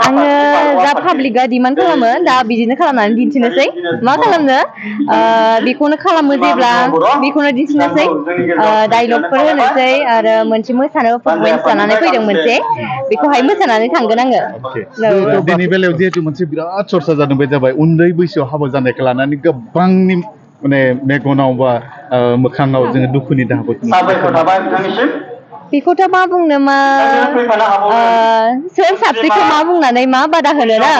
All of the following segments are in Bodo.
आङो जा पाब्लिकआ डिमान्ड खालामो दा बिदिनो खालामनानै दिन्थिनोसै मा खालामनो बेखौनो खालामो जेब्ला बेखौनो दिन्थिनोसै डायलगफोर होनोसै आरो मोनसे मोसानो पारफरमेन्स लानानै फैदों मोनसे बेखौहाय मोसानानै थांगोन आङो दिनै बेलायाव जिहेतु मोनसे बिराद चर्चा जादों बे जाबाय उन्दै बैसोआव हाबा जानायखौ लानानै गोबांनि माने मेगनाव बा मोखाङाव जोङो दुखुनि दाहाफोरखौ बेखौथ' मा बुंनो मा सोर साबसेखौ मा बुंनानै मा बादा होनो ना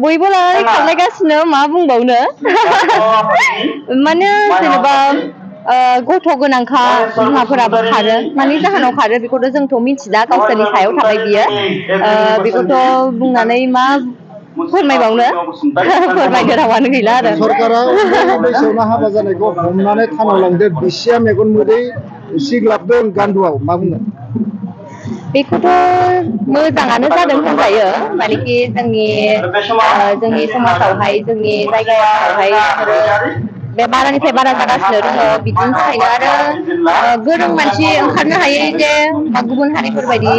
बयबो लानानै खारलायगासिनो मा बुंबावनो माने जेनेबा गथ' गोनांखा बिमाफोराबो खारो मानि जाहोनाव खारो बेखौथ' जोंथ' मिथिला गावसोरनि सायाव थाबाय बियो बेखौथ' बुंनानै मा फोरमायबावनो फोरमायनो रावानो गैला आरो सरकारा उन्दै बैसोआवनो हाबा जानायखौ हमनानै थानाव लांदो बिसिया मेगन मोदै सिग्लाबदों गान्दुआव मा बुंगोन बेखौथ' मोजाङानो जादों होनजायो मानेखि जोंनि समाजावहाय जोंनि जायगायावहाय बे बारानिफ्राय बारा जागासिनो दङ बिदिनि थाखायनो आरो गोरों मानसि ओंखारनो हायै जे बा गुबुन हारिफोरबायदि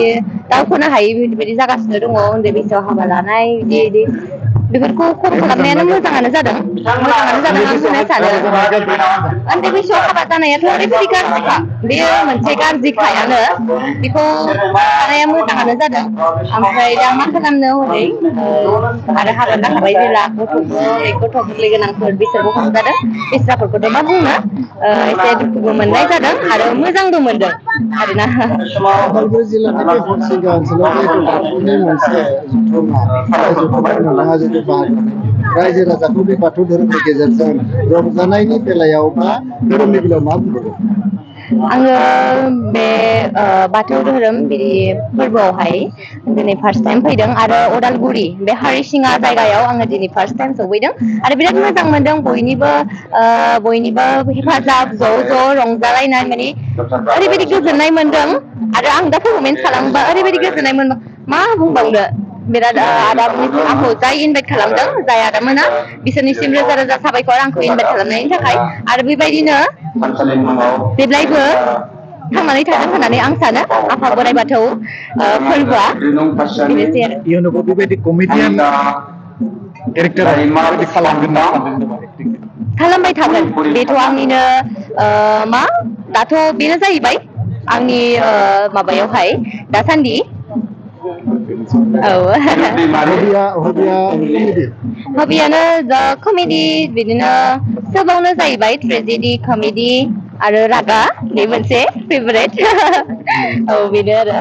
दावखोनो हायै बेबायदि जागासिनो दङ उन्दै बैसोआव हाबा लानाय बिदि बेफोरखौ खम खालामनायानो मोजाङानो जादों आं होनना सानो उन्दै बैसोआव हाबा जानायाथ' ओरैबायदि गाज्रिखा बेयो मोनसे गाज्रिखायानो बेखौ थानाया मोजाङानो जादों ओमफ्राय दा मा खालामनो हरै आरो हाबा जाखाबाय जेला गथ' गोरलै गोनांफोर बिसोरबो हमजादों बिस्राफोरखौथ' मा बुंनो एसे दुखुबो मोननाय जादों आरो मोजांबो मोनदों आरोना उदालगुरि जिल्लानि बे हरसिंगा ओनसोलाव जिहेतु बाथौनि मोनसे जथुम्मा बे जथुम्मायाव नोंथाङा जिहेतु बाहागो रायजो राजाखौ बे बाथौ धोरोमनि गेजेरजों रंजानायनि बेलायाव बा धोरोमनि बेलायाव मा बुंबावगोन आङो बे बाथौ धोरोम बिदि फोरबोआवहाय दिनै फार्स्ट टाइम फैदों आरो अदालगुरि बे हारिसिङा जायगायाव आङो दिनै फार्स्ट टाइम सफैदों आरो बिराद मोजां मोनदों बयनिबो हेफाजाब ज' रंजालायनाय माने ओरैबायदि गोजोननाय मोनदों आरो आं दा पारफरमेन्स खालामबा ओरैबायदि गोजोननाय मोनदों मा बुंबावनो बिराद आंखौ जाय इनभाइट खालामदों जाय आदामोना बिसोरनिसिम रोजा रोजा साबायखर आंखौ इनभाइट खालामनायनि थाखाय आरो बेबायदिनो जेब्लायबो थांनानै थागोन होननानै आं सानो आफा बोराइ बाथौ फोरबोआ बेनोसै आरो इयुनावबो बेबायदि कमेडियान केरेक्टार खालामबाय थागोन बेथ' आंनिनो मा दाथ' बेनो जाहैबाय आंनि माबायावहाय दासान्दि हबियानो कमेडि बिदिनो सोबावनो जाहैबाय ट्रेजेडि कमेडि आरो रागा बे मोनसे फेभरेट औ बेनो आरो